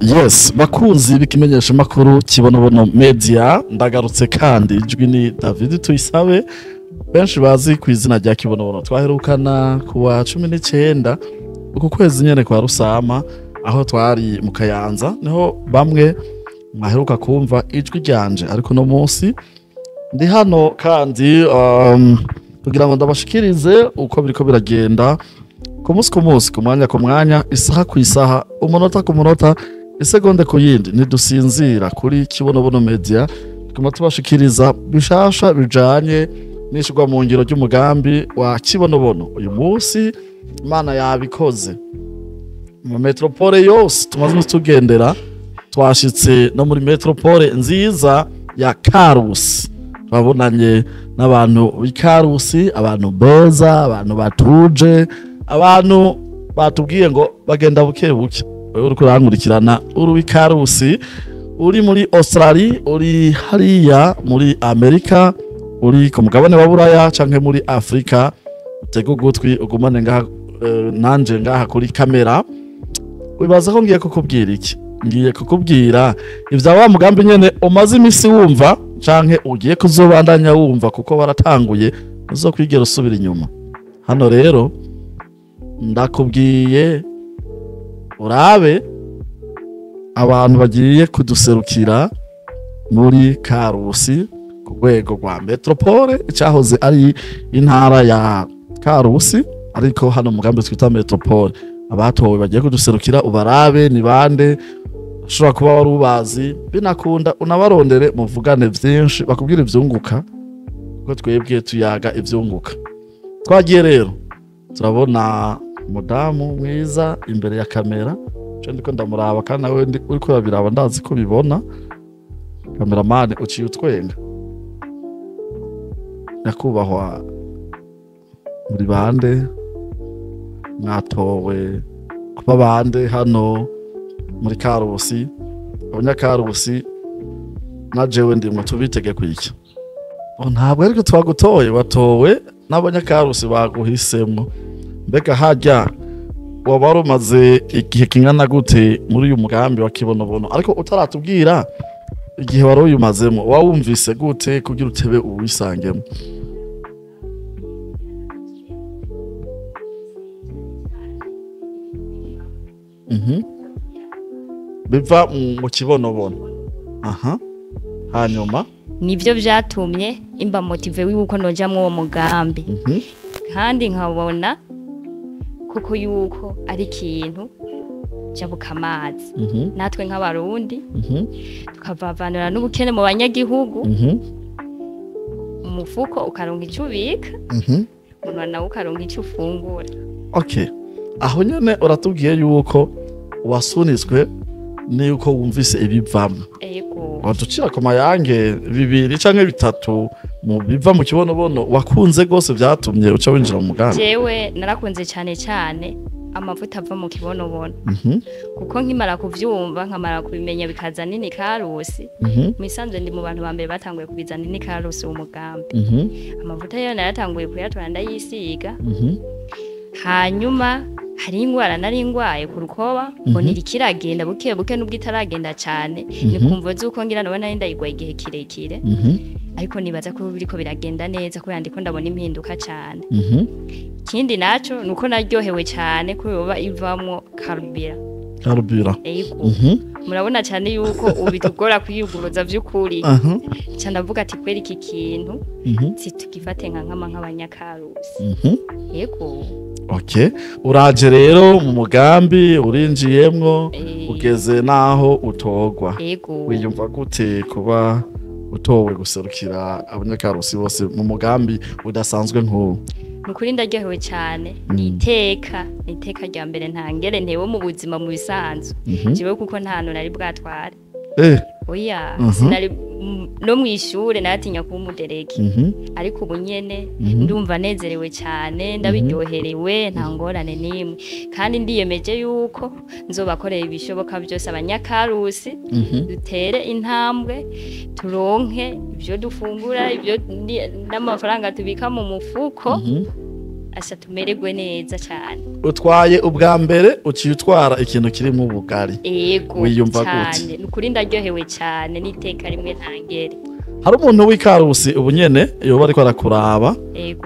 Yes, bakunzi b'ikimenyesha makuru Kibonobono Media, ndagarutse kandi ijwi ni David Tuyisabe, benshi bazi ku izina rya Kibonobono. Twaherukana kuwa 19 uku kwezi nyene kwa Rusama, aho twari mu Kayanza, niho bamwe mwaheruka kumva ijwi ryanje, ariko no munsi ndi hano kandi kugira ngo ndabashikirize uko biriko biragenda ku munsi ku munsi, ku mwanya ku mwanya, isaha ku isaha, umunota ku munota, isegonde ku yindi. Ntidusinzira kuri Kibonobono Media, tuguma tubashikiriza bishasha bijanye n'ishirwa mu ngiro ry'umugambi wa Kibonobono. Uyu munsi Imana yabikoze mu metropole yose tumaze tugendera, twashitse no muri metropole nziza ya Karusi. Twabonanye n'abantu b'Ikarusi, abantu beza, abantu batuje, abantu batubwiye ngo bagenda buke buke. Wewe uriko urankurikirana uri w'Ikarusi, uri muri Australia, uri hariya muri Amerika, uri ku mugabane wa Buraya canke muri Afrika, utege ugutwi ugumane ngaha nanje ngaha kuri kamera. Wibaza ko ngiye kukubwira iki? Ngiye kukubwira ivya wa mugambi nyene umaze imisi wumva canke ugiye kuzobandanya wumva, kuko waratanguye uzokwigera usubira inyuma. Hano rero ndakubwiye urabe abantu bagiye kuduserukira muri Karusi ku rwego rwa metropole, icahoze ari intara ya Karusi, ariko hano mugambi twita metropole. Abatowe bagiye kuduserukira ubarabe ni bande, ushobora kuba wari ubazi, binakunda unabarondere muvugane vyinshi, bakubwira ivyunguka, kuko twebwe tuyaga ivyunguka. Twagiye rero turabona umudamu mwiza imbere ya kamera, je ndiko ndamuraba kandi nawe uriko urabiraba ndazi ko bibona. Cameraman uciye utwenga. Nyakubahwa, muri bande mwatowe kuba bande hano muri Karusi? Abanyakarusi na jewe ndimwe tubitege kwiki. Ntabwo ariko twagutoye, watowe n'abanyakarusi baguhisemo. Mbega harya waba warumaze igihe kingana gute muri uyu mugambi wa Kibonobono? Ariko utaratubwira igihe wari uyumazemo, wawumvise gute kugira utebe uwisangemo? Biva mu Kibonobono. Aha. Hanyuma nivyo vyatumye imba motive yuko noja mu uwo mugambi. Kandi nkabona kuko yuko ari ikintu jabuka amazi. Natwe nk'abarundi tukavavanura n'ubukene mu banyagihugu. Umufuko ukaronka ico ubika, umunwa nawo ukaronka ico ufungura. Okay. Aho nyene uratubwiye yuko wasunitswe niyuko wumvise ibivamwo. Ego. Waducira ku mayange bibiri canke bitatu mu biva mu Kibonobono wakunze gose vyatumye uca winjira mu mugambi. Jewe narakunze cyane cyane amavuta ava mu Kibonobono. Kuko nkimara kuvyumva nkamara kubimenya bikaza nini Karusi. Misanzwe ndi mu bantu ba mbere batanguye kubizana nini Karusi umugambi. Amavuta yo naratanguye kuyatora ndayisiga. Hanyuma hari ingwara nari ngwaye ku rukoba, mbona irikiragenda buke buke nubwo itaragenda cyane, nikumva zuko ngira nabona nari ndayigwaye igihe kirekire. Ariko nibaza ko biriko biragenda neza kubera ndiko ndabona impinduka cyane. Ikindi naco nuko naryohewe cyane ko yoba ivamwo karubira. Karubira. Ego. Murabona cyane yuko ubitugora kwiyuguruza vy'ukuri. Cyane ndavuga ati kweri iki kintu situgifate nka nkama nk'abanyakarusi. Yego. Okay. Uraje rero mu mugambi urinjiyemwo, ugeze naho utogwa. Yego. Wiyumva gute kuba utowe guserukira abanyakarusi bose mu mugambi udasanzwe nk'uwo? Nukuri ndaryohewe cyane. Niteka, niteka rya mbere ntangere ntewe mu buzima mu bisanzwe. Jiwe kuko nta hantu nari bwatware. Oya, sinari no mwishure naratinya kuba umudereki. Ariko ubu nyene ndumva nezerewe cyane, ndabiryoherewe, nta ngorane nimwe. Kandi ndiyemeje yuko nzobakorera ibishoboka byose abanyakarusi, dutere intambwe, turonke ibyo dufungura, ibyo n'amafaranga tubika mu mufuko. Asha tumererwe neza cyane. Utwaye ubwa mbere uciye utwara ikintu kirimo ubugari. Yego. Wiyumva gute? Nukuri ndaryohewe cyane niteka rimwe ntangere. Hari umuntu w'ikarusi ubu nyene yoba ariko arakuraba,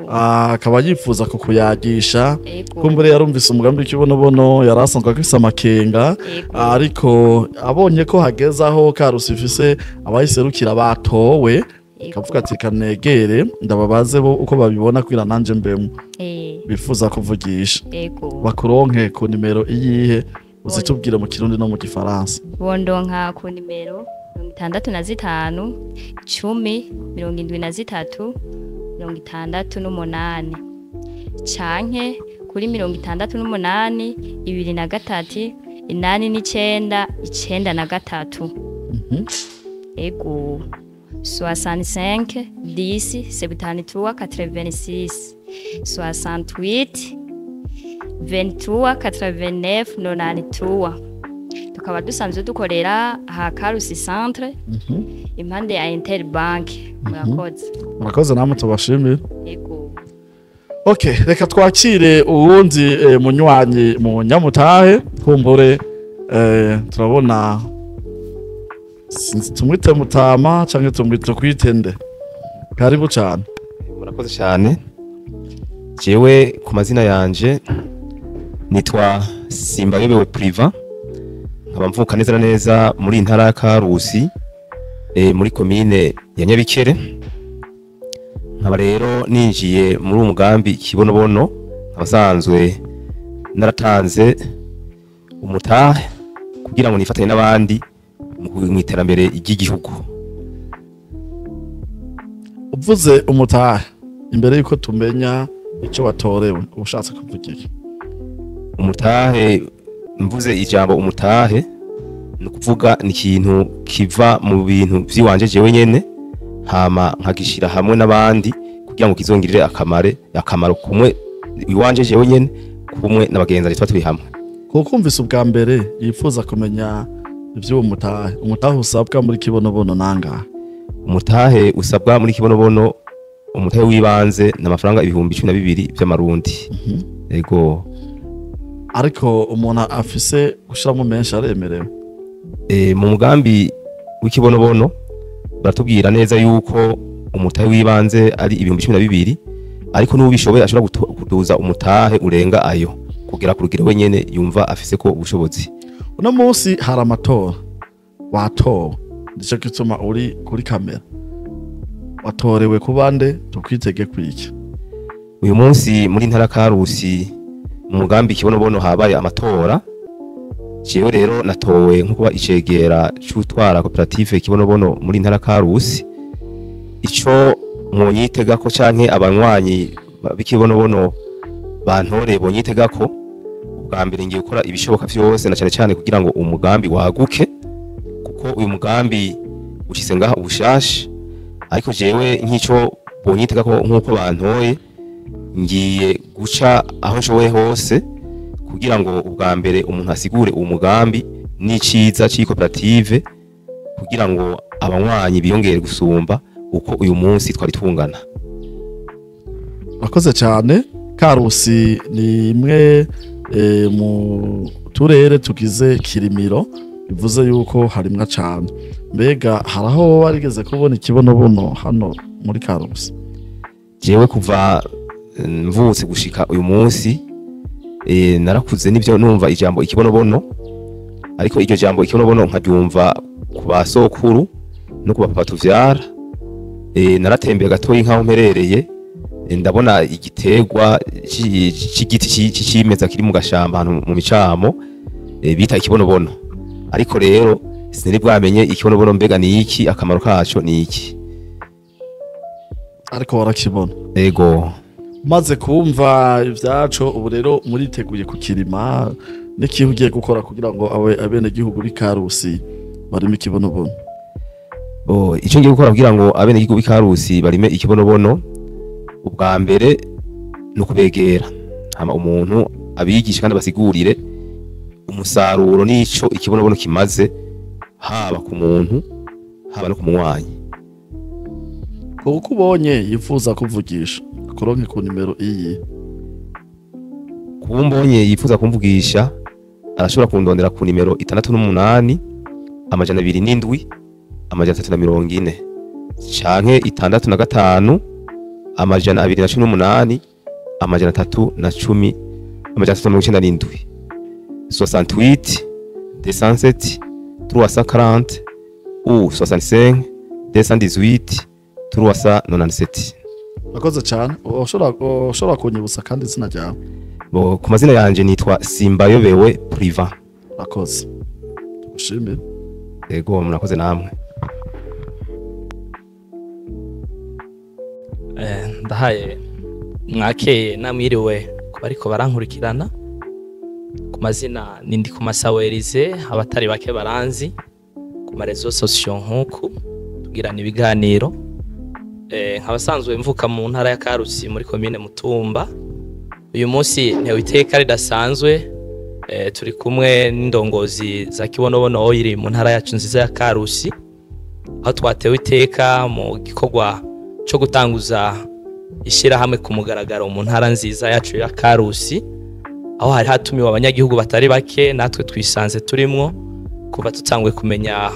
akaba yifuza kukuyagisha, kumbure yarumvise umugambi w'ikibonobono, yarasanzwe afise amakenga, ariko abonye ko hageze aho Karusi ifise abayiserukira batowe, akavuga ati kanegere ndababaze bo uko babibona kugira nanje mbemo. Bifuza kuvugisha. Bakuronke ku nimero iyihe uzitubwire mu Kirundi no mu Gifaransa. Bondonka ku nimero 65 10 73 68 canke kuri 68 23 89 93. Ego 65 10 73 86 68 23 89 93. Tukaba dusanzwe dukorera aha Karusi Centre, impande ya Interbank. Murakoze. Murakoze namwe tubashimira. Yego. Okay, reka twakire uwundi munywanyi mu Nyamutahe kumbure. Turabona tumwite Mutama canke tumwite kwitende. Karibu cyane. Murakoze cyane. Jewe ku mazina yanje nitwa Simbayobewe Priva, nkaba mvuka neza neza muri ntara ya Karusi, muri komine ya Nyabikere. Nkaba rero ninjiye muri umugambi Kibonobono, abasanzwe naratanze umutahe kugira ngo nifatanye n'abandi mu iterambere ry'igihugu. Uvuze umutahe, imbere yuko tumenya ico watorewe ubushatse kuvuga iki? Umutahe, mvuze ijambo umutahe ni ukuvuga ni ikintu kiva mu bintu vyiwanje jewe nyene, hama nkagishira hamwe n'abandi kugira ngo kizongirire akamaro kumwe iwanje jewe nyene kumwe n'abagenzi twa turi hamwe. Kuko umvise ubwa mbere yifuza kumenya ivy'uwo mutahe, umutahe usabwa muri Kibonobono nanga? Umutahe usabwa muri Kibonobono, umutahe w'ibanze n'amafaranga 12,000 by'amarundi. Yego. Ariko umuntu afise gushiramo menshi aremerewe. Mu mugambi w'ikibonobono baratubwira neza yuko umutahe w'ibanze ari 12,000, ariko n'ubishoboye ashobora kuduza umutahe urenga ayo kugera ku rugero wenyene yumva afise ko ubushobozi. Uno munsi hari amatora, watowe, nico gituma uri kuri kamera. Watorewe kubande tukwitege kwiki? Uyu munsi muri ntara Karusi mu mugambi Kibonobono habaye amatora. Jewe rero natowe nko kuba icegera c'utwara koperative Kibonobono muri ntara Karusi. Ico mwonyitega ko canke abanywanyi b'ikibonobono bantore bonyitega ko ubwa mbere ngiye gukora ibishoboka vyose na cyane cyane kugira ngo umugambi waguke, kuko uyu mugambi ushitse ngaha ubushasha. Ariko jewe nk'ico bonyitega ko nkuko bantoye ngiye guca aho nshoboye hose kugira ngo ubwa mbere umuntu asigure uwo mugambi n'iciza c'ikoperative kugira ngo abanywanyi biyongere gusumba uko uyu munsi twari tungana. Akoze cyane. Karusi ni imwe mu turere tugize Kirimiro, bivuze yuko harimwa cyane. Mbega haraho warigeze kubona ikibonobono hano muri Karusi? Jewe kuva mvutse gushika uyu munsi narakuze nivyo numva ijambo ikibonobono, ariko iryo jambo ikibonobono nkaryumva ku basokuru no ku bapapa tuvyara. Naratembeye gatoyi nkaho mperereye, ndabona igitegwa c'igiti c'imeza kiri mu gashamba ahantu mu micamo bita ikibonobono, ariko rero sinari bwamenye ikibonobono mbega ni iki, akamaro kaco ni iki. Ariko warakibona? Ego. Maze kumva ivyaco ubu rero muriteguye kukirima, n'ikintu ugiye gukora kugira ngo abene gihugu b'Ikarusi barime ikibonobono? Ico ngiye gukora kugira ngo abene gihugu b'Ikarusi barime ikibonobono, ubwa mbere no kubegera hama umuntu abigisha kandi basigurire umusaruro n'ico ikibonobono kimaze, haba ku muntu haba no ku munywanyi. Kuko ubonye yifuza kuvugisha kuronke ku nimero iyi? Kumbonye yifuza kumvugisha arashobora kundondera ku nimero 68 207 340 canke 65 218 310 397 68 207 340 ou 65 218 397. Urakoze cyane. Ushobora kunyibutsa kandi izina ryawe? Bo, ku mazina yanje nitwa Simbayobewe Priva. Urakoze, tugushimire. Yego, murakoze namwe. Ndahaye mwakeye namwiriwe ku bariko barankurikirana. Ku mazina ni Ndikumasabo Elize, abatari bake baranzi ku ma réseaux sociaux nkuku tugirana ibiganiro. Nkabasanzwe mvuka mu ntara ya Karusi muri komine Mutumba. Uyu munsi ntewe iteka ridasanzwe, turi kumwe n'indongozi za Kibonobono Oil mu ntara yacu nziza ya Karusi, aho twatewe iteka mu gikorwa cyo gutanguza ishyirahamwe ku mugaragaro mu ntara nziza yacu ya Karusi, aho hari hatumiwe abanyagihugu batari bake, natwe twisanze turimwo. Kuva tutanguye kumenya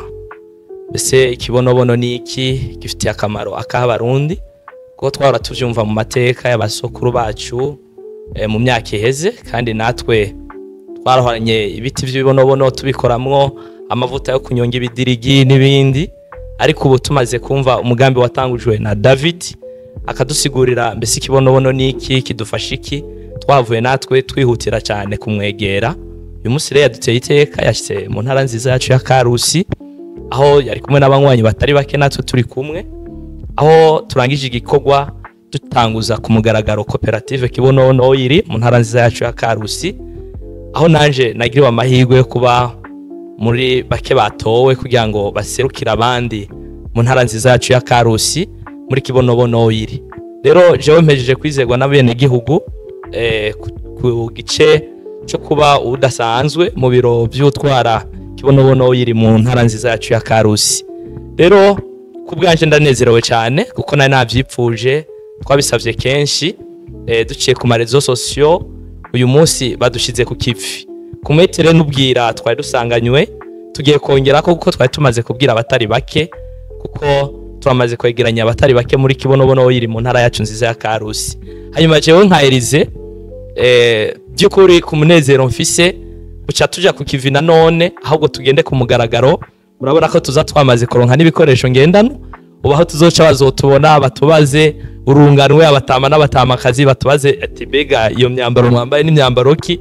mbese ikibonobono ni iki, gifitiye akamaro akaha Abarundi, kuko twahora tuvyumva mu mateka y'abasokuru bacu mu myaka iheze, kandi natwe twarahoranye ibiti vy'ibibonobono tubikoramwo amavuta yo kunyonga ibidirigi n'ibindi. Ariko ubu tumaze kumva umugambi watangujwe na David akadusigurira mbese ikibonobono ni iki, kidufasha iki, twavuye natwe twihutira cyane kumwegera. Uyu munsi rero yaduteye iteka, yashyize mu ntara nziza yacu ya Karusi, aho yari kumwe n'abanywanyi batari bake, natwe turi kumwe, aho turangije igikorwa dutanguza ku mugaragaro koperative Kibonobono Oil mu ntara nziza yacu ya Karusi, aho nanje nagiriwe amahirwe yo kuba muri bake batowe kugira ngo baserukire abandi mu ntara nziza yacu ya Karusi muri Kibonobono Oil. Rero jewe mpejeje kwizerwa n'abenegihugu ku gice cyo kuba udasanzwe mu biro by'utwara Kibonobono Oil mu ntara nziza yacu ya Karusi. Rero ku bwanje ndanezerewe cyane kuko nari navyipfuje, twabisavye kenshi, duciye ku ma réseaux sociaux. Uyu munsi badushize ku kivi ku metere n'ubwira twari dusanganywe, tugiye kongera ko kuko twari tumaze kubwira abatari bake, kuko turamaze kwegeranya abatari bake muri Kibonobono Oil mu ntara yacu nziza ya Karusi. Hanyuma jewe nka Elize, by'ukuri ku munezero mfise buca tuja ku kivi nanone, ahubwo tugende ku mugaragaro. Murabona ko tuza twamaze kuronka n'ibikoresho ngendano, ubu aho tuzoca bazotubona batubaze urunganwe, abatama n'abatamakazi batubaze ati mbega iyo myambaro mwambaye n'imyambaro ki?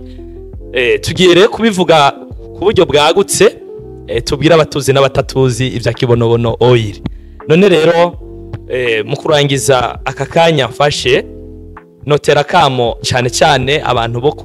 Tugiye rero kubivuga ku buryo bwagutse, tubwire abatuzi n'abatatuzi ibya Kibonobono Oil. None rero mu kurangiza aka kanya mfashe notera kamo cyane cyane abantu bo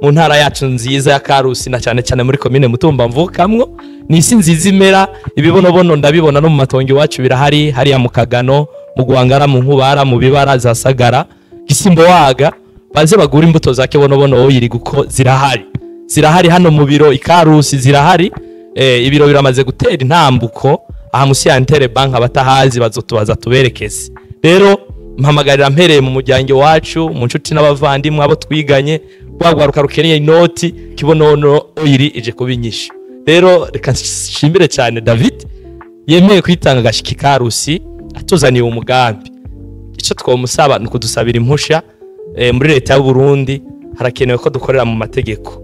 mu ntara yacu nziza ya Karusi, na cyane cyane muri komine Mutumba mvukamwo. Ni isi nziza imera ibibonobono, ndabibona no mu matongo iwacu birahari, hariya mu Kagano, mu Gwangara, mu Nkubara, mu Bibara za Sagara, Gisimbo waga, baze bagura imbuto za Kibonobono Oil kuko zirahari. Zirahari hano mu biro ikarusi zirahari. Ibiro biramaze gutera intambuko aha musi ya Intere Bank, abatahazi bazotubaza tuberekeze. Rero mpamagarira mpereye mu muryango wacu, mu nshuti n'abavandimwe abo twiganye, rwagwaruka rukeneye inoti, Kibonobono Oil ije kubinyisha. Rero reka nshimire cyane David yemeye kwitanga agashiki Karusi atuzaniye umugambi. Icyo twomusaba ni ukudusabira impusha. Muri leta y'u Burundi harakenewe ko dukorera mu mategeko,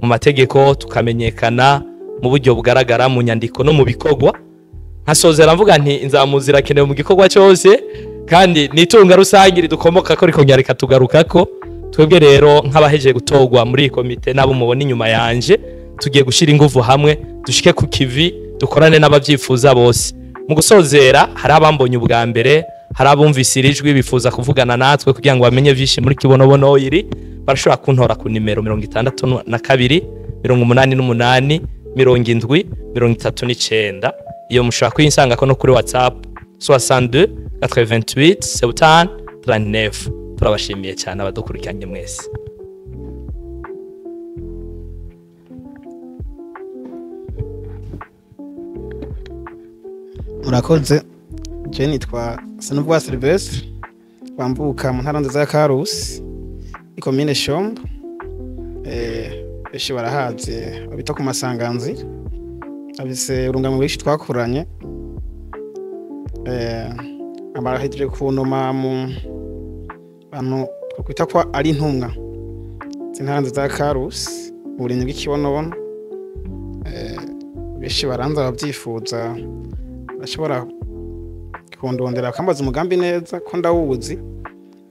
mu mategeko tukamenyekana mu buryo bugaragara mu nyandiko no mu bikorwa. Nkasozera mvuga nti inzamuzi irakenewe mu gikorwa cyose, kandi nitunga rusange ridukomoka ko rikongera rikatugarukako. Twebwe rero nk'abahejeje gutorwa muri iyi komite nabo mubona inyuma yanje, tugiye gushira inguvu hamwe dushike ku kivi, dukorane n'abavyifuza bose. Mu gusozera, hari abambonye ubwa mbere, hari abumvise ijwi bifuza kuvugana natwe kugira ngo bamenye vyinshi muri Kibonobono Oil, barashobora kuntora ku nimero 62 88 70 39. Iyo mushobora kuyinsanga ko no kuri WhatsApp 62 88 70 39. Turabashimiye cyane abadukurikiranye mwese. Murakoze. Je nitwa Sanubwa Sylvestre, wamvuka mu ntara nziza ya Karusi, ikomine Shombo. Benshi barahazi bita ku masanganzira. Afise urungano rwinshi twakuranye. Abarahitije kunoma mu bantu twakwita ko ari intumwa z'intara nziza ya Karusi mu burimyi bw'ikibonobono. Benshi baranza babyifuza, bashobora kundondera bakambaza umugambi neza ko ndawuzi,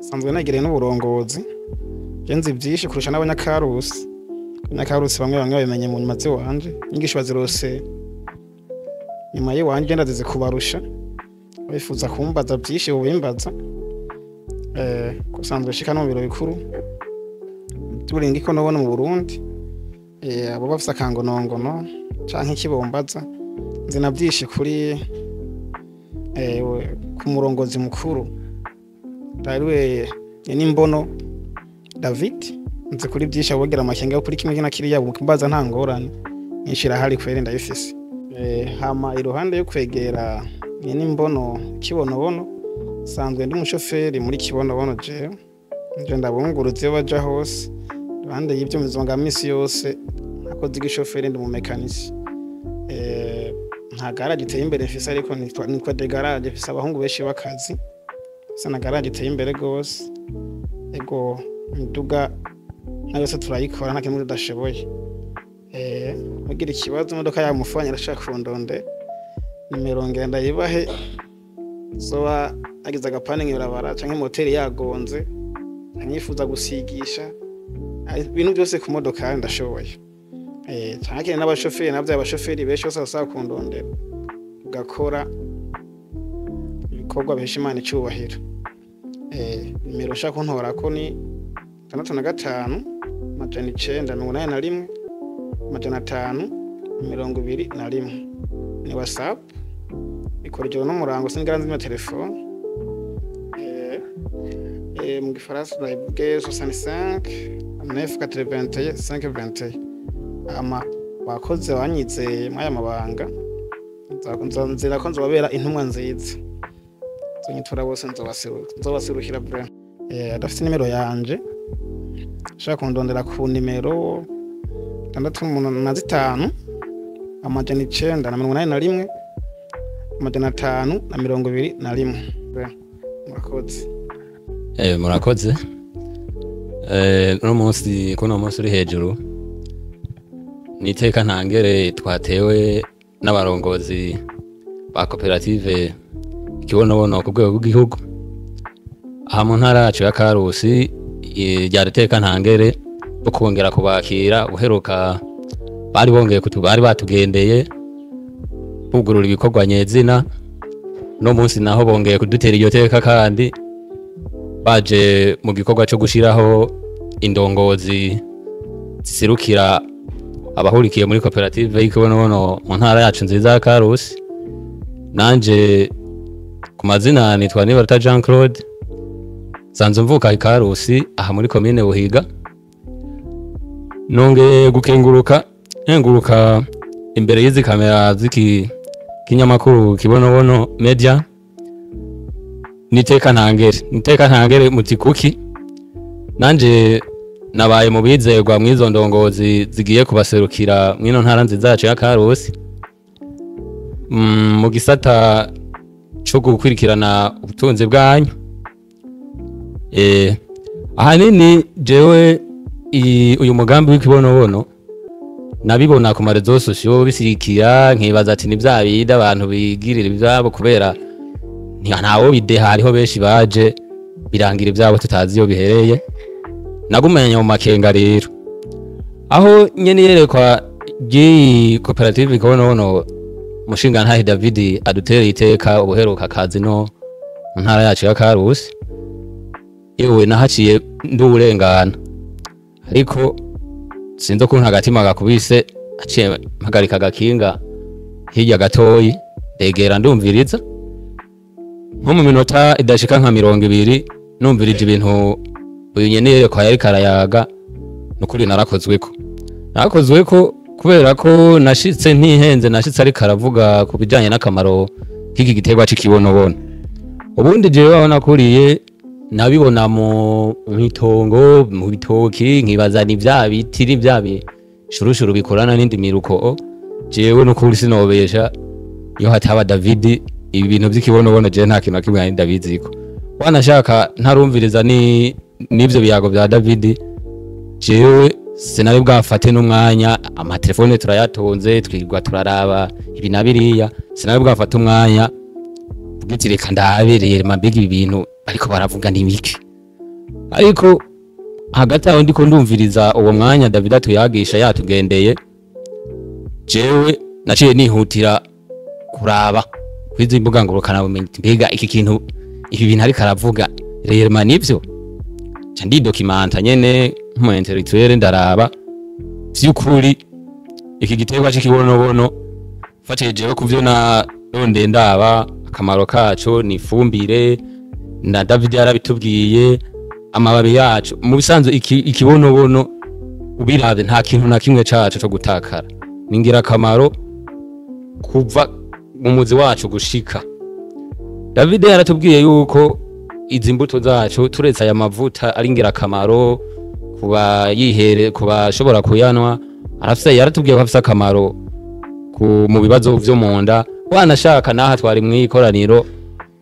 sanzwe negereye n'uburongozi, je nzi byinshi kurusha n'abanyakarusi. Abanyakarusi bamwe bamwe babimenye mu nyuma ziwanje, inyigisho bazirose nyuma y'iwanje, ndazize kubarusha. Bifuza kumbaza byinshi bubimbaza, kusanzwe shika no mu biro bikuru by'uburimyi bw'ikibonobono mu Burundi. Abo bafise akangonongono canke ikibombaza, nzi na byinshi kuri ku murongozi mukuru ariwe Nimbono David. Nzi kuri byinshi, abogira amakenga kuri kimwe na kiriya bumbaza, nta ngorane nyinshi irahari kweri ndayifise. Hama iruhande yo kwegera Nimbono Kibonobono, sanzwe ndi umushoferi muri Kibonobono. Jewe nje ndabunguruza iyo baja hose. Iruhande y'ibyo mizonga misi yose nakoze igishoferi, ndi mu mekanisi. Nta garage iteye imbere mfise, ariko nitwa de garage, mfise abahungu benshi b'akazi, mfise na garage iteye imbere gose. Ego, imiduga nayo yose turayikora, nta kimwe tudashoboye. Mugira ikibazo imodoka yamufanye arashaka kundonde, nimero ngenda yibahe. Zoba agize agapane mw'ibarabara canke moteri yagonze, anyifuza gusigisha ibintu byose ku modoka, ndashoboye. Canke n'abashoferi navyo, abashoferi benshi bose basaba kundondera, ugakora ibikorwa bihesha Imana icubahiro. Nimero ushaka kuntorako ni 65 981 521, ni WhatsApp, ikora ijoro n'umurango, sinigera nzimya telefone. Mu gifaransa ndayivuge: 65 981 521. Ama bakoze banyizeye mw'aya mabanga, nzira ko nzobabera intumwa nziza, nzonyitura bose, nzobaserukira vraiment. Adafite nimero yanje ashaka kundondera ku nimero 65 981 521. Murakoze. Murakoze. Uno munsi, kuno munsi uri hejuru, ni iteka ntangere twatewe n'abarongozi ba koperative Ikibonobono ku rwego rw'igihugu aha mu ntara yacu ya Karusi. Ryari iteka ntangere ryo kongera kubakira. Uheruka bari bongeye kutu, bari batugendeye bugurura ibikorwa nyezina. No munsi naho bongeye kudutera iryo teka kandi baje mu gikorwa cyo gushiraho indongozi ziserukira abahurikiye muri koperative y'Ikibonobono mu ntara yacu nziza ya Karusi. Nanje ku mazina nitwa Nibarata Jean Claude, nsanzwe mvuka i Karusi aha muri komine Buhiga. Nongeye gukenguruka, nkenguruka imbere y'izi kamera z'iki kinyamakuru Kibonobono Media. Niteka ntangere, niteka ntangere muti kuki nanje nabaye mu bizerwa mw'izo ndongozi zigiye kubaserukira mw'ino ntara nziza yacu ya Karusi mu gisata co gukurikirana ubutunzi bwanyu. Ahanini jewe uyu mugambi w'ikibonobono nabibona ku ma réseaux sociaux bisirikira, nkibaza ati ni vya bindi abantu bigirira ivyabo, kubera ntawo bideha. Hariho benshi baje birangira ivyabo tutazi iyo bihereye. Nagumanye mu makenga rero aho nyene yerekwa ry'iyi koperative Ikibonobono, umushingantahe David adutereye iteka ubuheruka kazi no mu ntara yacu ya Karusi. Yewe, nahaciye nduwurengana, ariko sinzi ukuntu agatima gakubise, aciye mpagarika agakinga hirya gatoyi, ndegera ndumviriza. Nko mu minota idashika nka 20 numvirije ibintu uyu nyene yerekwa yariko arayaga, nukuri narakozweko, narakozweko, kubera ko nashitse ntihenze. Nashitse ariko aravuga ku bijanye n'akamaro k'iki giterwa c'ikibonobono. Ubundi jewe aho nakuriye nabibona mu mitongo, mu bitoki, nkibaza ni vya biti, ni vya shurushuru bikorana n'indi miruko. Jewe n'ukuri sinobesha, iyo hataba David ibi bintu by'ikibonobono jewe nta kintu na kimwe nari ndabiziko. Wanashaka ntarumviriza ni n'ivyo biyago bya David, jewe sinari bwafate n'umwanya. Amatelefone turayatonze, twirwa turaraba ibi na biriya, sinari bwafate umwanya bwiti reka ndabereye mbega ibi bintu bariko baravuga ni biki. Ariko hagati aho ndiko ndumviriza uwo mwanya David atuyagisha yatugendeye, jewe naciye nihutira kuraba kwizi mbuga ngurukana bumenyi, mbega iki kintu ibi bintu ariko aravuga rero nivyo. Ca ndidokimanta nyene nk'umu intellectuel, ndaraba vy'ukuri iki giterwa c'ikibonobono. Mfatiye jewe kuvyo na nonde ndaba akamaro kaco ni ifumbire, na David yarabitubwiye, amababi yacu mu bisanzwe ikibonobono ubiravye nta kintu na kimwe caco co gutakara, ni ingirakamaro kuva mu muzi wacu gushika. David yaratubwiye yuko izi mbuto zacu turetse aya mavuta ari ingirakamaro kuba yihere kubashobora kuyanwa, arafise yaratubwiye ko afise akamaro mu bibazo vyo munda. Wanashaka naha twari mwikoraniro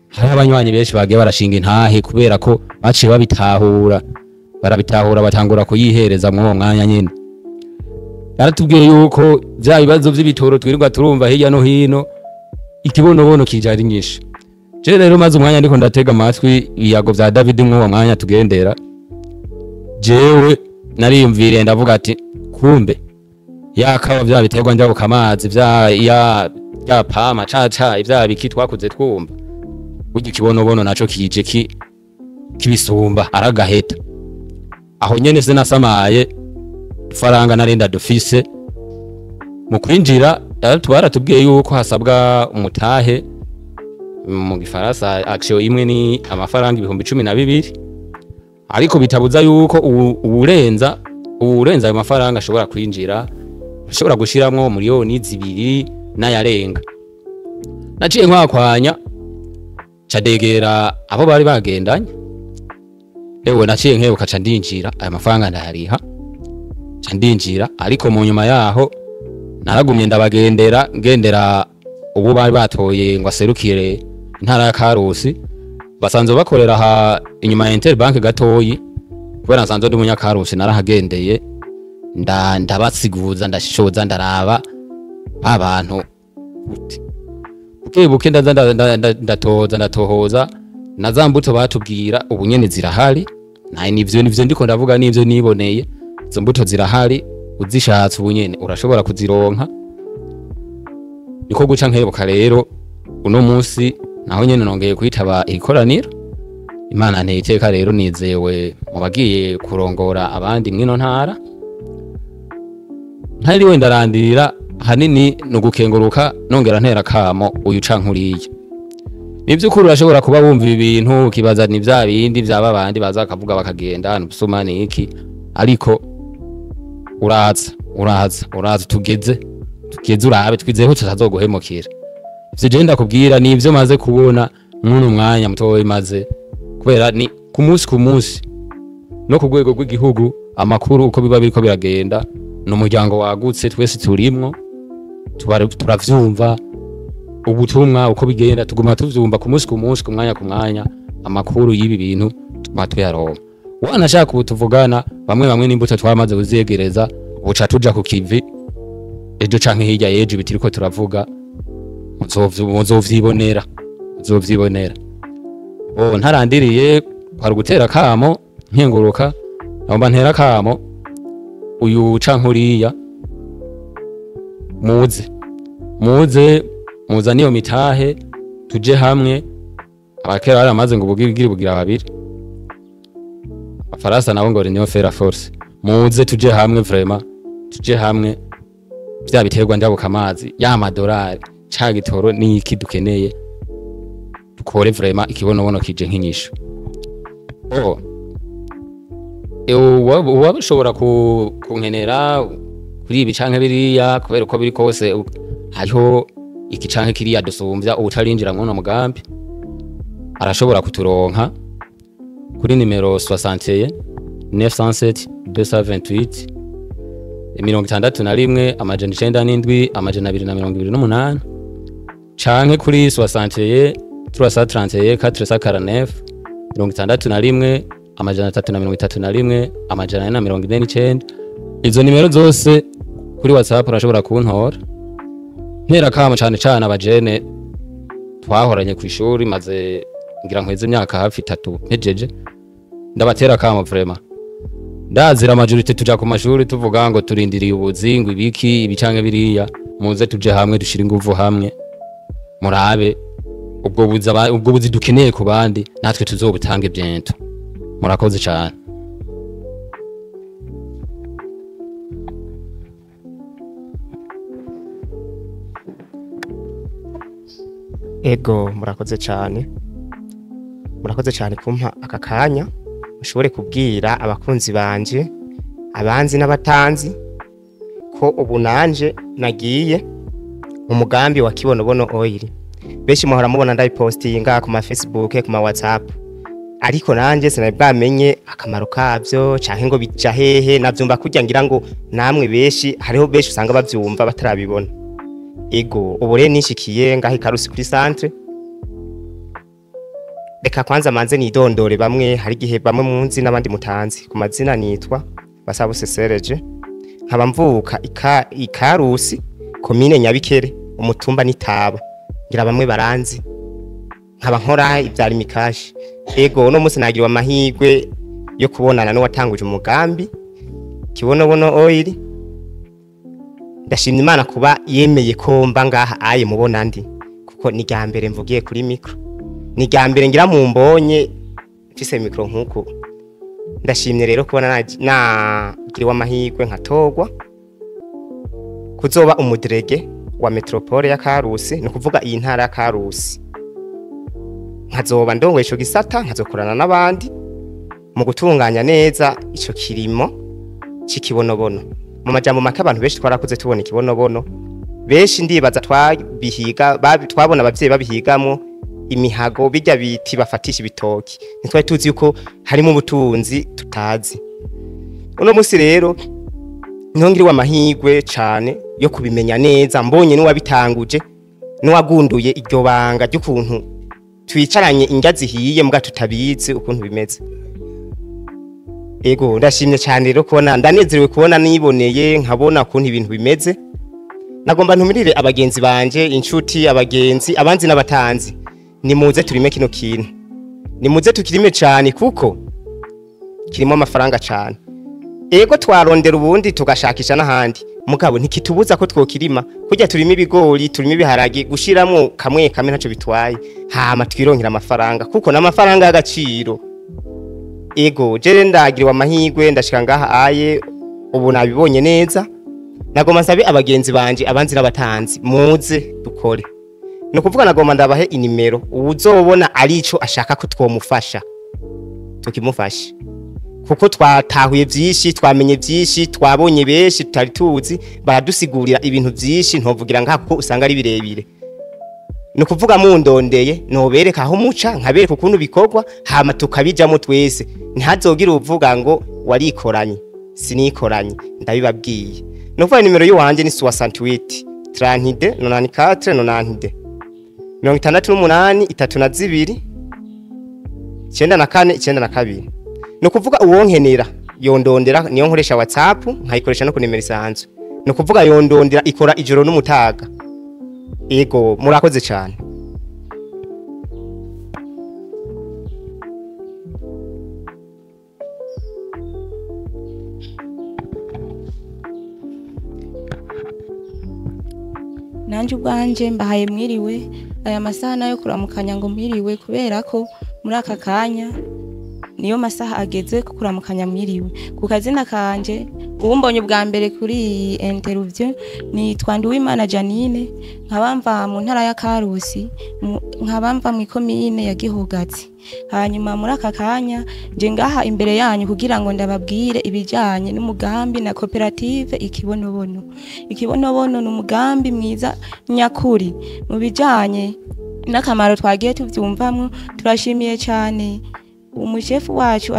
hari abanywanyi benshi bagiye barashinga intahe kubera ko baciye babitahura, barabitahura batangura kuyihereza muri uwo mwanya nyene. Yaratubwiye yuko vya bibazo vy'ibitoro twirirwa turumva hirya no hino, ikibonobono kije ari nyinshi. Je rero maze umwanya ndiko ndatega amatwi ibiyago vya David mw'uwo mwanya tugendera, jewe nariyumviriye ndavuga ati kumbe yakaba vya biterwa njabuka amazi vya ya ya pama ca ivya biki twakuze twumva, burya ikibonobono naco kije kibisumba aragaheta. Aho nyene sinasamaye, faranga narinda dufise mu kwinjira baratubwiye yuko hasabwa umutahe, mu gifaransa action imwe ni amafaranga 12,000, ariko bitabuza yuko uwurenza ayo mafaranga ashobora kwinjira, ashobora gushiramwo miliyoni 2 n'ayarenga. Naciye nkwakwanya cadegera abo bari bagendanye, ewe naciye nkebuka ca ndinjira, aya mafaranga ndayariha ca ndinjira. Ariko mu nyuma yaho naragumye ndabagendera, ngendera ubu bari batoye ngo aserukire intara ya Karusi, basanzwe bakorera ha inyuma ya Interbank gatoyi, kubera nsanzwe ndi umunyakarusi narahagendeye, ndabasiguza ndashishoza ndaraba abantu buke buke ndaza ndatoza ndatohoza, na za mbuto batubwira ubu nyene zirahari, naye nivyo ndiko ndavuga nivyo niboneye, izo mbuto zirahari, uzishatse ubu nyene urashobora kuzironka. Niko guca nkebuka rero uno munsi naho nyene nongeye kwitaba ikoraniro. Imana nteye iteka rero nizewe mu bagiye kurongora abandi mwino ntara, ntari wenda ndarandira hanini no gukenguruka nongera ntera kamo uyu cankuriye. Nivyukuri urashobora kuba wumva ibintu ukibaza ni vya bindi vyaba bandi baza bakavuga bakagenda nubusuma niki, ariko uraza uraza uraza tugeze urabe twizeho tutazoguhemukira. Ivyo je ndakubwira ni ivyo maze kubona mw'uno mwanya mutoyi maze, kubera ni ku munsi no ku rwego rw'igihugu amakuru uko biba biriko biragenda, n'umuryango wagutse twese turimwo, turavyumva ubutumwa uko bigenda, tuguma tuvyumva ku munsi ku mwanya ku mwanya, amakuru y'ibi bintu tuguma tuyaronka. Wanashaka ubu tuvugana bamwe n'imbuto twamaze kuzegereza, ubuca tuja ku kivi ejo canke hirya yejo bitiriko turavuga, muzovyibonera. Oh, ntarandiriye kwari gutera kamo nkenguruka, nagomba ntera kamo uyu cankuriya, muze muzane iyo mitahe tuje hamwe. Abakera baramaze ngo ubugirigiri bugira babiri, abafaransa nabo ngo l'union fait la force. Muze tuje hamwe vraiment, tuje hamwe, vya biterwa njabuka amazi ya madolari ca gitoro niki dukeneye, dukore vraiment ikibonobono kije nk'inyishu. Oh, uwabishobora kunkenera kuri ibi canke biriya, kubera uko biri kose hariho iki canke kiriya dusumvya ubutarinjira mw'uno mugambi, arashobora kuturonka kuri nimero 61 907 228. 61 907 228 canke kuri 61 331 449 61 331 449. Izo nimero zose kuri WhatsApp urashobora kuntora. Ntera kamo cyane cyane abajene twahoranye ku ishuri, maze ngira nkweze imyaka hafi 3 mpejeje, ndabatera kamo vraiment. Ndazira majorité tuja ku mashuri tuvuga ngo turindiriye ubuzingo ibiki ibicanke biriya, muze tuje hamwe dushira inguvu hamwe, murabe ubwo buzi dukeneye ku bandi natwe tuzobutange byento. Murakoze cyane. Ego, murakoze cyane. Murakoze cyane kumpa aka kanya mushobore kubwira abakunzi banje, abanzi n'abatanzi, ko ubu nanje nagiye mu mugambi wa Kibonobono Oil. Benshi muhora mubona ndayipostinga ku ma Facebook, ku ma WhatsApp, ariko nanje sinari bwamenye akamaro kavyo canke ngo bija hehe. Navyumva kurya ngira ngo namwe benshi, hariho benshi usanga bavyumva batarabibona. Ego, ubu rero nishikiye ngaho Ikarusi kuri centre. Reka kwanza manze nidondore bamwe, hari igihe bamwe munzi n'abandi mutanzi. Ku mazina nitwa Basabose Sereje, nkaba mvuka Ikarusi, komine Nyabikere, umutumba nitaba, ngira bamwe baranzi, nkaba nkora ivyari mikashi. Ego, uno munsi nagiriwe amahirwe yo kubonana n'uwatanguje umugambi Kibonobono Oil. Ndashimye Imana kuba yemeye ko mba ngaha aye mubona ndi, kuko ni rya mbere mvugiye kuri micro, ni rya mbere ngira mumbonye mfise micro nkuko. Ndashimye rero kubona nagiriwe amahirwe nkatorwa kuzoba umuderege wa metropole ya Karusi, ni kuvuga iyi ntara ya Karusi. Nkazoba ndongoye ico gisata, nkazokorana n'abandi mu gutunganya neza ico kirimo c'ikibonobono. Mu majambo make, abantu benshi twarakuze tubona ikibonobono, benshi ndibaza twabihiga, twabona abavyeyi babihigamo imihago, bijya biti bafatisha ibitoki, ntitwari tuzi yuko harimo ubutunzi tutazi. Uno munsi rero ntongiriwe amahirwe cane yo kubimenya neza, mbonye n'uwabitanguje n'uwagunduye iryo banga ry'ukuntu twicaranye indya zihiye mbwa tutabizi ukuntu bimeze. Ego, ndashimye cyane rero kubona, ndanezerewe kubona niboneye nkabona ukuntu ibintu bimeze. Nagomba ntumirire abagenzi banje, inshuti, abagenzi, abanzi n'abatanzi, nimuze turime kino kintu, nimuze tukirime cyane kuko kirimo amafaranga cyane. Ego, twarondera ubundi tugashakisha n'ahandi, mugabo ntikitubuza ko twokirima. Kurya turima ibigori, turima ibiharage, gushiramo kamwe kamwe ntaco bitwaye, hama twironkera amafaranga kuko n'amafaranga y'agaciro. Ego, jere ndagiriwe amahirwe ndashika ngaha aye, ubu nabibonye neza. Nagomba nsabe abagenzi banje, abanzi n'abatanzi, muze dukore. No kuvuga nagomba ndabahe inimero, uwuzobona arico ashaka ko twomufasha tukimufashe, kuko twatahuye byinshi, twamenye byinshi, twabonye benshi tutari tuzi, baradusigurira ibintu byinshi ntovugira ngaha kuko usanga ari birebire. No kuvuga mundondeye nobereka aho muca, nkabereka ukuntu bikorwa, hama tukabijamo twese. Ntihazogira uvuga ngo warikoranye, sinikoranye, ndabibabwiye. No kuvuga nimero y'uwanje ni 68 32 94 92, 68 32 94 92. No kuvuga uwonkenera yondondera, niyo nkoresha WhatsApp, nkayikoresha no ku nimero isanzwe. No kuvuga yondondera ikora ijoro n'umutaga. Ego, murakoze cyane. Nanje ubwanje mbahaye mwiriwe. Aya masaha nayo kuramukanya ngo mwiriwe, kubera ko muri aka kanya niyo masaha ageze kuramukanya mwiriwe. Ku kazina kanje, uwumbonye ubwa mbere kuri iyi interview, nitwa Nduwimana Janine, nkabamva mu ntara ya Karusi, nkabamva mu ikomine ya Gihogazi. Hanyuma muri aka kanya nje ngaha imbere yanyu kugira ngo ndababwire ibijanye n'umugambi na koperative Ikibonobono. Ikibonobono ni umugambi mwiza nyakuri mu bijanye n'akamaro twagiye tuvyumvamwo. Turashimiye cyane umushefu wacu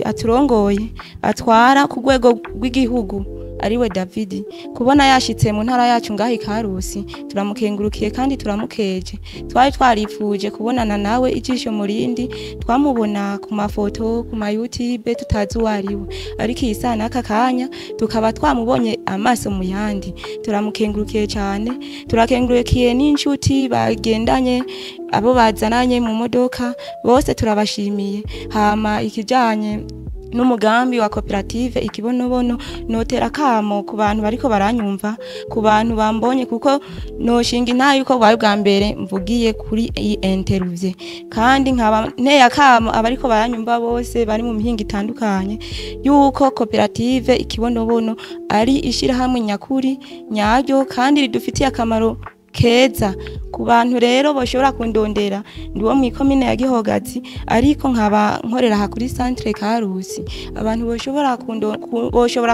aturongoye, atwara ku rwego rw'igihugu, ariwe David. Kubona yashitse mu ntara yacu ngaho Ikarusi, turamukengurukiye kandi turamukeje. Twari twarifuje kubonana nawe ijisho murindi, twamubona ku mafoto ku ma YouTube tutazi uwariwe, ariko iyi sana aka kanya tukaba twamubonye amaso mu yandi. Turamukengurukiye cyane, turakengurukiye n'inshuti bagendanye, abo bazananye mu modoka bose turabashimiye. Hama ikijanye n'umugambi wa koperative Ikibonobono, notera kamo ku bantu bariko baranyumva, ku bantu bambonye, kuko noshinga intaye yuko bwawe bwa mbere mvugiye kuri iyi interview, kandi nkaba nteye akamo abariko baranyumva bose bari mu mihinga itandukanye yuko koperative Ikibonobono ari ishirahamwe nyakuri nyaryo kandi ridufitiye akamaro keza. Ku bantu rero boshobora kundondera, ndi wo mu ikomine ya Gihogazi, ariko nkaba nkorera aha kuri centre Karusi. Abantu boshobora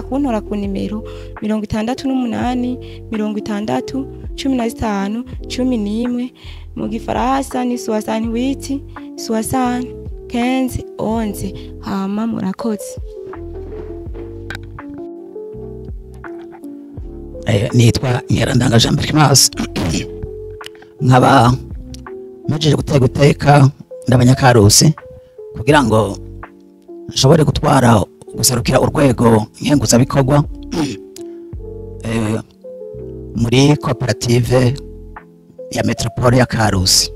kuntora ku nimero 68 60 15 11, mu gifaransa ni 68 75 11. Hama murakoze. Nitwa Nyirandanga Jean Berkimas, nkaba mpejeje gutega iteka nd'abanyakarusi kugira ngo nshobore gutwara guserukira urwego nkenguzabikorwa muri koperative ya Metropole ya Karusi.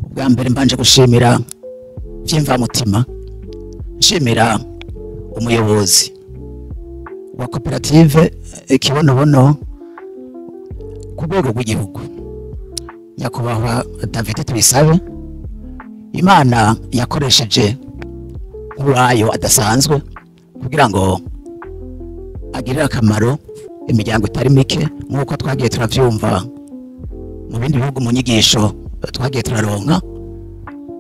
Ubwa mbere mbanje gushimira by'imvamutima, nshimira umuyobozi wa koperative Ikibonobono ku rwego rw'igihugu, nyakubahwa David Tuyisabe. Imana yakoresheje nk'uwayo adasanzwe kugira ngo agirire akamaro imiryango itari mike, nk'uko twagiye turavyumva mu bindi bihugu mu nyigisho twagiye turaronka,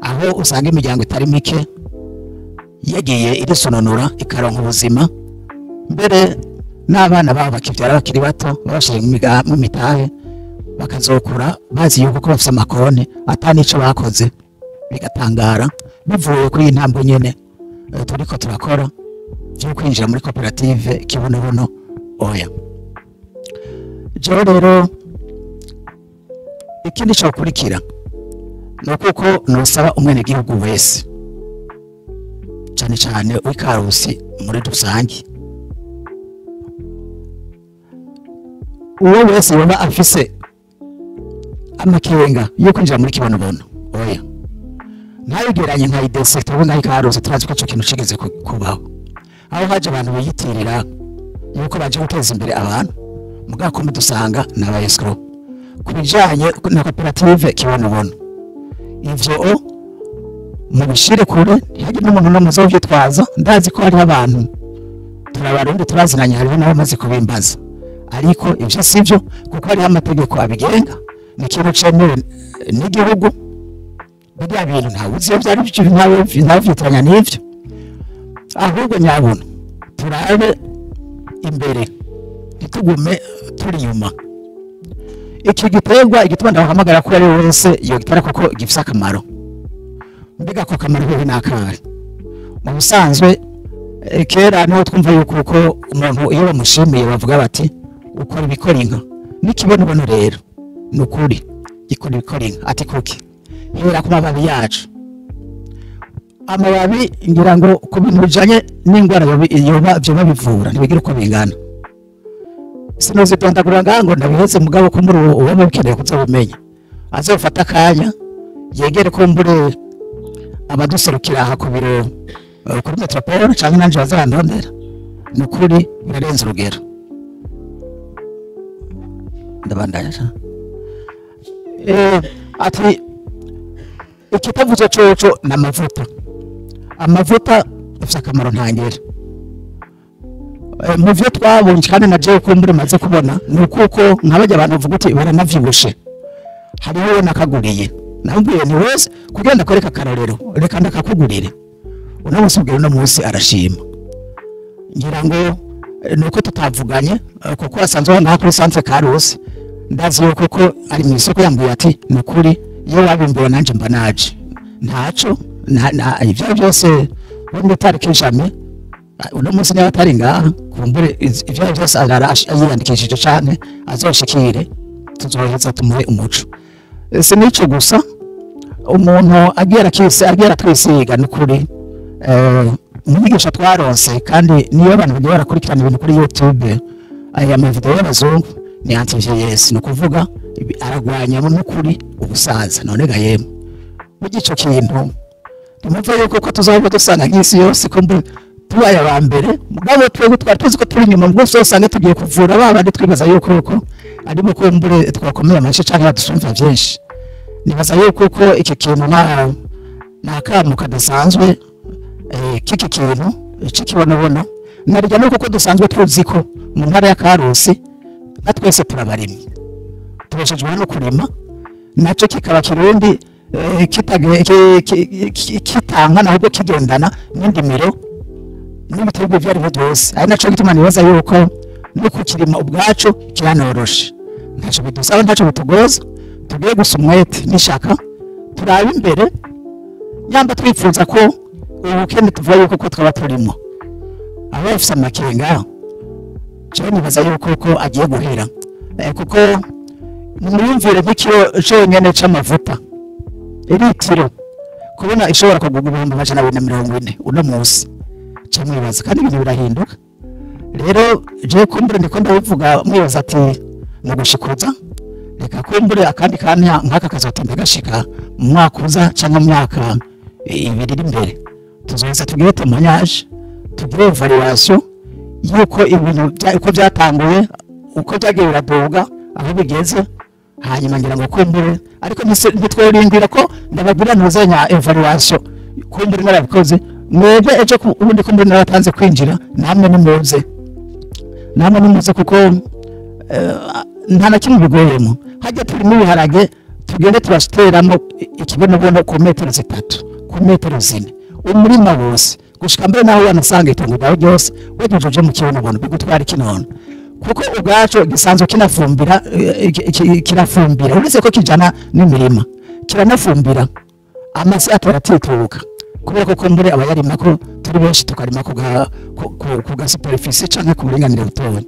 aho usanga imiryango itari mike yagiye irisononora ikaronka ubuzima, mbere n'abana babo bakibyara bakiri bato babashije mu mitahe bakazokura bazi yuko ko bafite amakone atanico bakoze, bigatangara bivuye kuri iyi ntambwe nyene turiko turakora byo kwinjira muri koperative Ikibonobono. Oya, jewe rero ikindi cokurikira ni uko nosaba umwenegihugu wese, cane cane w'Ikarusi muri rusange, uwo wese yoba afise amakenga yo kwinjira muri Kibonobono, oya, ntayigeranye nka IDC tubona Ikarusi, turazi ko ico kintu cigeze kubaho, aho haje abantu biyitirira yuko baje guteza imbere abantu, mugabo ko dusanga n'aba escrow ku bijanye na koperative Kibonobono. Ivyo mubishire kure, ntihagire n'umuntu n'umwe uzovyitwaza. Ndazi ko hariho abantu turabarundi turazinanye, hariho n'abamaze kubimbaza, ariko ivyo sivyo, kuko hariho amategeko abigenga, ni ikintu cemewe n'igihugu. Birya bintu ntawe uzi iyo vyari byo, ntawe vyitiranya n'ivyo. Ahubwo nyabona turabe imbere, ntitugume turi inyuma. Iki giterwa igituma ndabahamagara ko ari wese iyo gitera kuko gifise akamaro. Mbega ko kamaro hehe n'akari? Mu busanzwe kera niho twumva yuko uko umuntu iyo bamushimiye bavuga bati ukora ibikora inka. N'ikibonobono rero ni ukuri gikora ibikora inka. Ati kuki? Hera ku mababi yacu. Amababi ngira ngo ku bintu bijanye n'ingwara yoba vyoba bivura ntibigira uko bingana. Sinozitondagura ngango ndabiheze, mugabo ko muri uwo mukeneye kuzobumenya azofata akanya yegere ko mbure abaduserukira aha ku biro kuri Metropole canke nanje bazandondera. Ni ukuri birarenze urugero. Ndabandanya ati ikitavuze coco ni amavuta. Amavuta afise akamaro ntangere. Mu vyo twabonye kandi na jewe ko mbure maze kubona ni uko nk'abajya abantu bavuga uti baranavyibushe, hariho nakaguriye namubwiye ni wese kugira ndakwereka akarorero, reka ndakakugurire. Uno munsi ubwira uno munsi arashima. Ngira ngo nuko tutavuganye kuko asanzwe ngaha kuri centre Karusi, ndazi yuko ko ari mu isoko, yambwiye ati ni ukuri iyo wabimbura nanje mba naje, ntaco ivyo byose bundi tariki jamais Uno munsi niba atari ngaha, kumbure ivyo byose yiyandikishije canke azoshikire, tuzoheza tumuhe umuco. Si nico gusa, umuntu agera kise agera twisiga n'ukuri umwigisha twaronse, kandi niyo abantu bagiye barakurikirana ibintu kuri YouTube, aya mavideo y'abazungu ni anti-vieillesse, ni ukuvuga aragwanya n'ukuri ubusaza. None ga yemwe, burya ico kintu tumva yuko ko tuzaba dusanga nk'isi yose ko tubaye aba mbere, mugabo twebwe twari tuzi ko turi inyuma, ubwo usanga tugiye kuvura ba bandi twibaza yuko ko arimo kumbure twakomeye amashi canke badusumva vyinshi. Nibaza yuko ko iki kintu nta kamu kadasanzwe kiki kintu c'ikibonobono narya nuko ko dusanzwe tuzi ko mu ntara ya Karusi na twese turabarimyi, tubeshejwe no kurima, naco kikaba kirundi kitangana ahubwo kigendana n'indimiro n'ibiterwa ibyo ari byo byose. Ari naco gituma nibaza yuko no kukirima ubwacu kiranoroshe, ntaco bidusaba, ntaco bitugoza, tugiye gusa umwete n'ishaka turabe imbere, nyamba twifuza ko ubukene tuvuga yuko ko twaba turimo abafise amakenga, jewe nibaza yuko ko agiye guhera, kuko muyumvire nk'ikiro conyene c'amavuta litiro kubona ishobora kugurwa 240,000 uno munsi, ca mwibaza, kandi ibintu birahinduka. Rero jewe kumbure ndiko ndabivuga mwibaza ati ni ugushikuza, reka kumbure akandi kanya nk'aka kazotemba gashika mu mwaka uza canke mu myaka ibiri iri imbere, tuzoheza tugire témoignage, tugire evaluation yuko ibintu uko byatanguye, uko byagiye biraduga, aho bigeze. Hanyuma ngira ngo kumbure, ariko ntitworindira ko ndababwira ntuzenya evaluation, kumbure narabikoze mwebwe ejo ubundi kumbure naratanze kwinjira, namwe nimuze, namwe nimuze, kuko nta na kimwe bigoyemo. Hajya turimo ibiharage tugende turashiteramo ikibonobono ku metero 3, ku metero 4, umurima wose gushika mbere naho wanasanga itongo ryawe ryose wejeje mu kibonobono bigutwara ikinono, kuko ubwaco gisanzwe kinafumbira, kirafumbira uretse ko kijana n'imirima, kiranafumbira amase ataratituka, kubera ko kumbure abayarima ko turi benshi tukarima ku ga superficie canke ku buringanire butoya.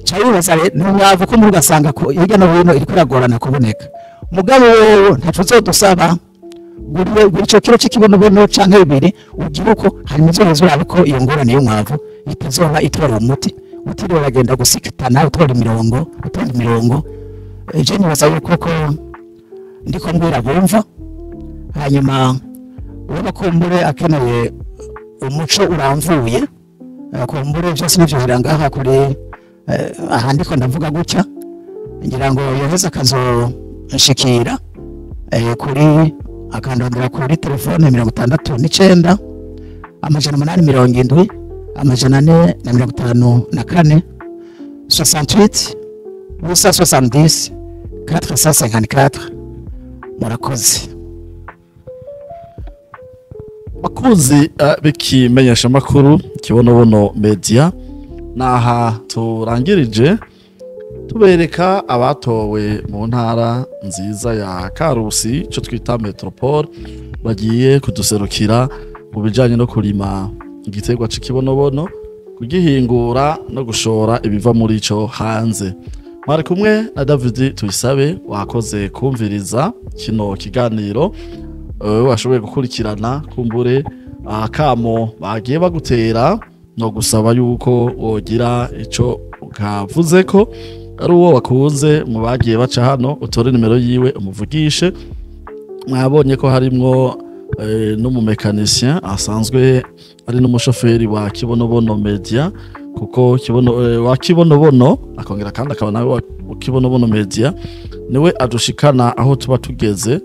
Ca wibaza n'umwavu ko muri ugasanga ko hirya no hino iriko iragorana kuboneka, mugabo wewe ntaco uzodusaba, gura ico kiro c'ikibonobono canke bibiri ugire uko, hanyuma uzoheze urabe ko iyo ngorane y'umwavu itazoba itora umuti, utiriwe uragenda gusikitana utora imirongo, utora imirongo. Je nibaza yuko ko ndiko mbwira bumva, hanyuma uwo kumbure akeneye umuco uramvuye, kumbure byose nivyo birangaha kuri aha ndiko ndavuga gutya, ngira ngo yoheza akazonshikira kuri akandondera kuri telefone 69 870 454 68 870 454. Murakoze. Bakunzi b'ikimenyesha makuru Kibonobono Media, naha turangirije tubereka abatowe mu ntara nziza ya Karusi, ico twita Metropole, bagiye kuduserukira mu bijanye no kurima igiterwa c'ikibonobono, kugihingura no gushora ibiva muri ico hanze. Mwari kumwe na David Tuyisabe, wakoze kumviriza kino kiganiro, washoboye gukurikirana kumbure akamo bagiye bagutera no gusaba yuko wogira ico ukavuze ko ari uwo wakunze mu bagiye baca hano, utore nimero yiwe umuvugishe. Mwabonye ko harimwo n'umumécanicien asanzwe ari n'umushoferi wa Kibonobono Media, kuko kibono wa Kibonobono akongera kandi akaba nawe wa Kibonobono Media, niwe adushikana aho tuba tugeze.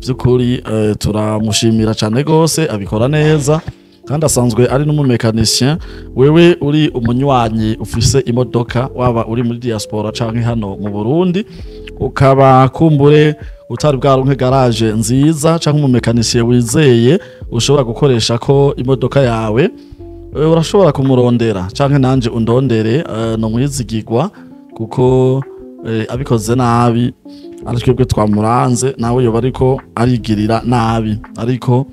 By'ukuri turamushimira cyane gose, abikora neza kandi asanzwe ari n'umumécanicien. Wewe uri umunywanyi ufise imodoka, waba uri muri diaspora canke hano mu Burundi, ukaba kumbure utari bwaronke garage nziza canke umumécanicien wizeye ushobora gukoresha ko imodoka yawe, urashobora kumurondera canke nanje undondere, no mwizigirwa, kuko abikoze nabi ari twebwe twamuranze, nawe yoba ariko arigirira nabi, ariko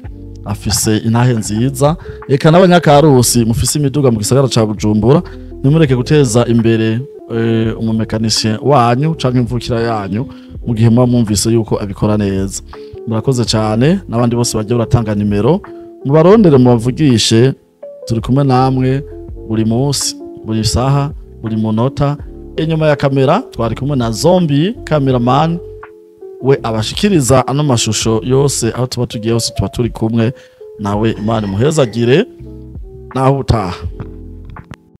Afise intahe nziza. Eka n'abanyakarusi mufise imiduga mu gisagara ca Bujumbura, ntimureke guteza imbere umumécanicien wanyu canke imvukira yanyu mu gihe muba mwumvise yuko abikora neza. Murakoze cyane. N'abandi bose bagiye baratanga nimero, mubarondere, mubavugishe. Turi kumwe namwe buri munsi, buri saha, buri munota. Inyuma ya kamera twari kumwe na Zombi cameraman, we abashikiriza ano mashusho yose. Aho tuba tugiye hose tuba turi kumwe nawe. Imana imuhezagire. Naho ubutaha.